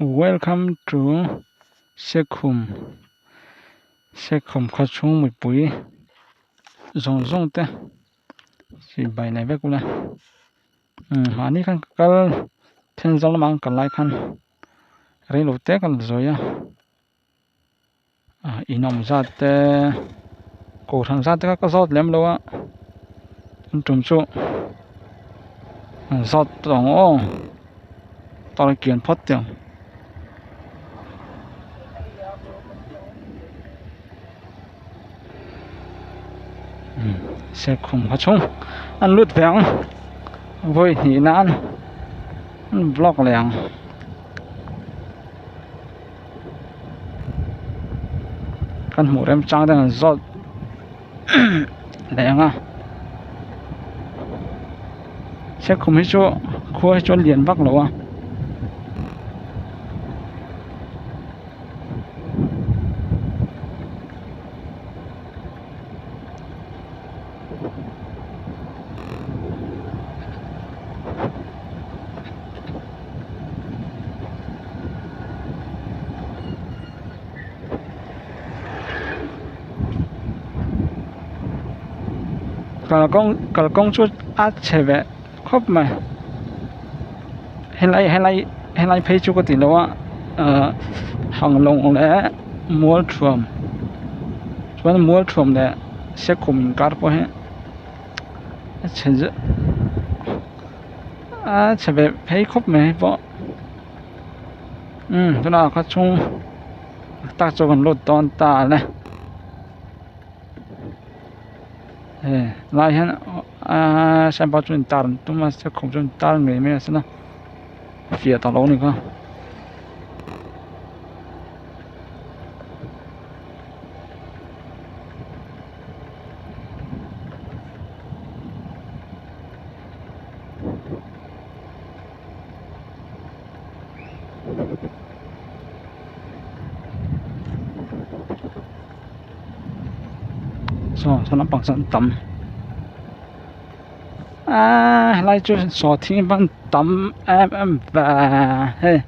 Welcome to Sekhum Sekhum khawchhung mipui zawng zawng te chibai nei vek ula umm mahni khan ka kal Thenzawl lamah an kal lai khan reilo te ka la zawi a ah in awm zat te kohhran zat te kha ka zawt lem lo a an tum chu an zawt tawh ang aw tar kian phawt teh ang. Serkhum kha chhung an lut ve ang vawi hnih nan an vlog leh ang. Kan hmuh remchang te an zawt leh ang a Serkhum hi chu khua hi chu a lian vak lo a. Kalkawng kalkawng chu a chhe ve khawp mai helai helai helai phei chu ka ti lo a ahh hanglawng leh mualthuam chuan mualthuam leh sekhum inkar pawh hi a chhe zeuh a chhe ve phei khawp mai hei pawh umm tunah kha chhung tak chu kan lut dawn ta le hei lai hian aaa signboard chu intar an tum a sekhum chu intar ngei mai a sen a fiah ta lo a ni kha. Saw saw lampang sawn tam aaa helai chu sawhthing van tam em em ve hei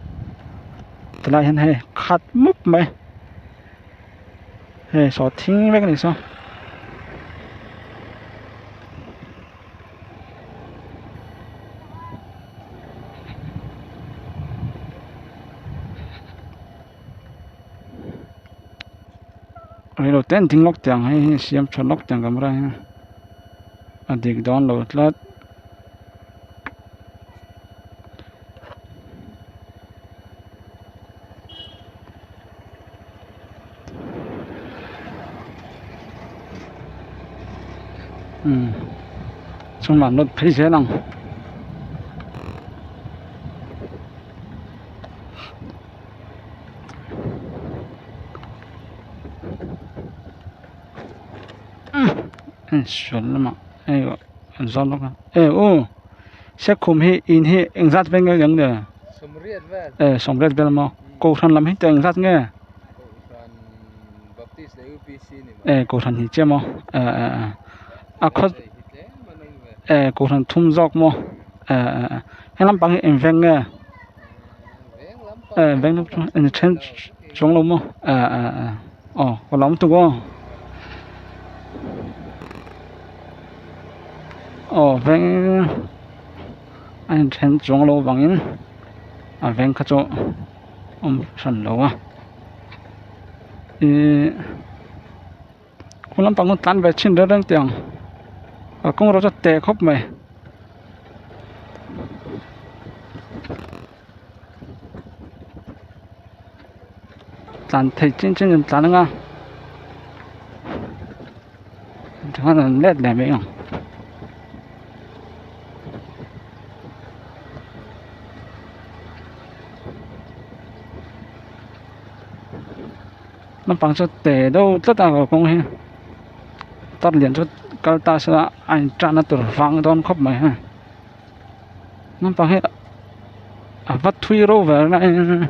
tilai hian hei khat mup mai hei sawhthing vek a ni saw. Reilo te an ding lawk teh ang hei hi siam tha lawk teh ang camera hi a dik dawn lo tlat. Umm chungah an rawt phei zel ang. Sual lamah hei an zawt lawk a e u sekhum hi in hi engzat vel nge ang le e sawmriat vel maw kohhran lam hi teh engzat nge e kohhran hi chiah maw e e e a khaw e kohhran thum zawk maw e e e he lampang hi eng veng nge e veng lampang eng then chuang lo maw e e e aw ka lam tuk aw aw veng a inthen chuang lo vangin a veng kha chu awm hran lo a ihh khu lampang chu tlan ve chhin reng reng teh ang a kawng erawh chu a teh khawp mai. Tlan thei chin chin an tlan anga tikhan an let leh mai ang. Naupang chu te deuh tlat a kalkawng hi tar lian chu kal ta sela a in tan na tur vang dawn khawp mai hei naupang hi a va thui reuh ve na in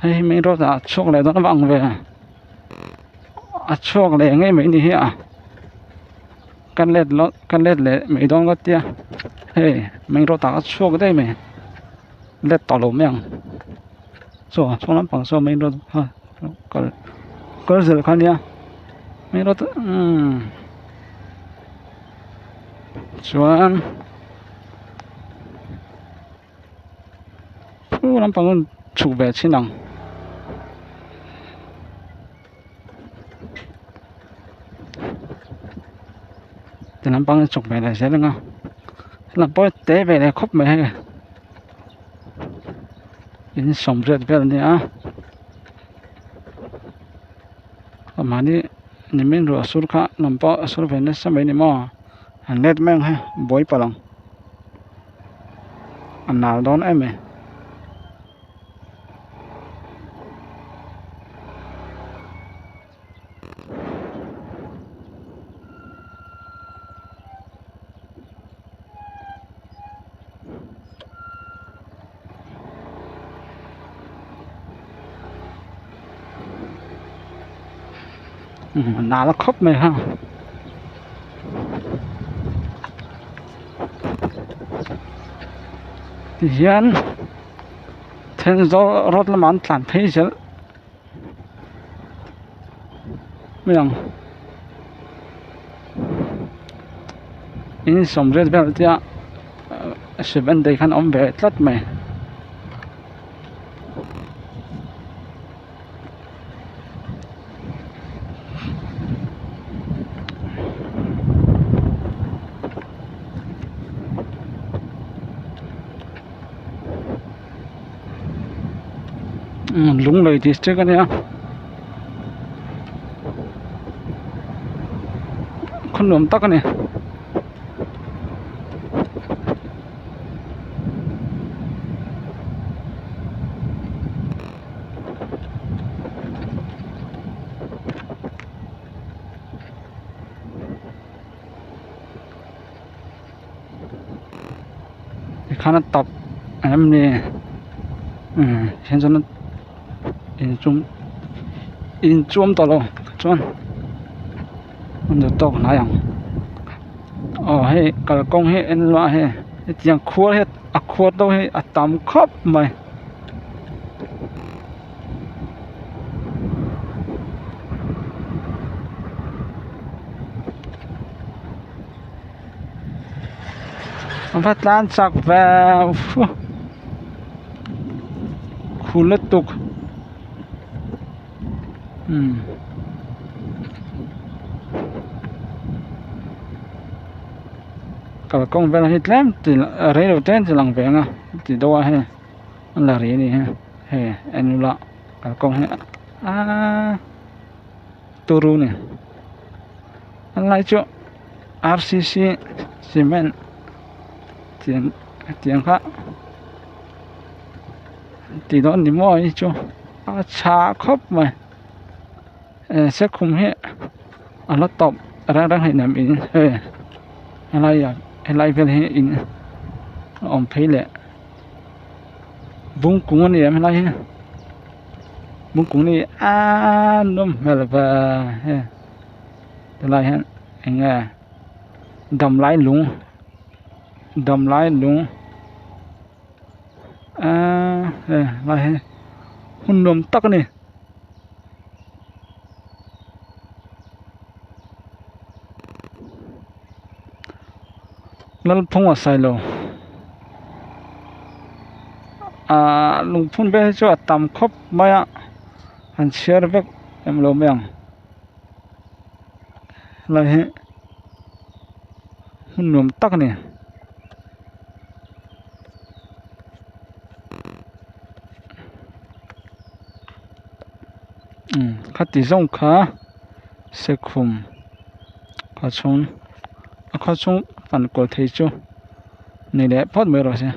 hei hi main road ah a chhuak leh dawn avang ve a chhuak leh ngei mai ni hi a ka let lo ka let leh mai dawn ka tia. Hei main road ah a chhuak daih mai let tawh lo mai ang saw chhung lampang saw main road kha kal kal zel kha ania main road umm chuan Chu lampang a chhuk ve chin ang. Ti lampang a chhuk ve leh zel ang a helam pawh hi te ve leh khawp mai hei in sawmriat vel a nia mahni nimin ruah sur kha lam pawh a sur ve nasa mai a ni maw an let mai ang hei buai palh ang. A nal dawn em e. A nal khawp mai ha. Tihian Thenzawl road lamah an tlan phei zel mai ang in sawmriat vel tia seven day khan a awm ve tlat mai. Lunglei district a nia khaw nuam tak a ni. Tikhan a tawp em ni hian chuan inchung inchung tawh lo chuan an duh tawk hnai ang aw hei kalkawng hi en luah a hei hetiang khuar hi a khuar deuh hi a tam khawp mai. Va tlan chak ve khu lutuk umm. Kalkawng vel hi tlem ti rei lo tlem ti lang ve ang a ti deuh a hei a la ri a ni hi hei en ula kalkawng hi aaa turu ni a lai chu R C C cement tiang kha ti dawn ni maw hi chu a tha khawp mai sekhum hi a la tawp reng reng hleinem in hei helai ah helai vel hi in a awm phei leh bungkung a ni em helai hi bungkung ni aaa nawm hmel ve hei helai hian eng nge damlai lung damlai lung aaa hei helai hi hmun nuam tak a ni. Lalphunga sailo ahh lungphun vel hi chu a tam khawp mai a han chhiar vek em lo mai ang helai hi hmun nuam tak a ni. Khati zawng kha sekhum khaw chhung a khaw chhung fan kual thei chu ni leh phawt mai rawh se.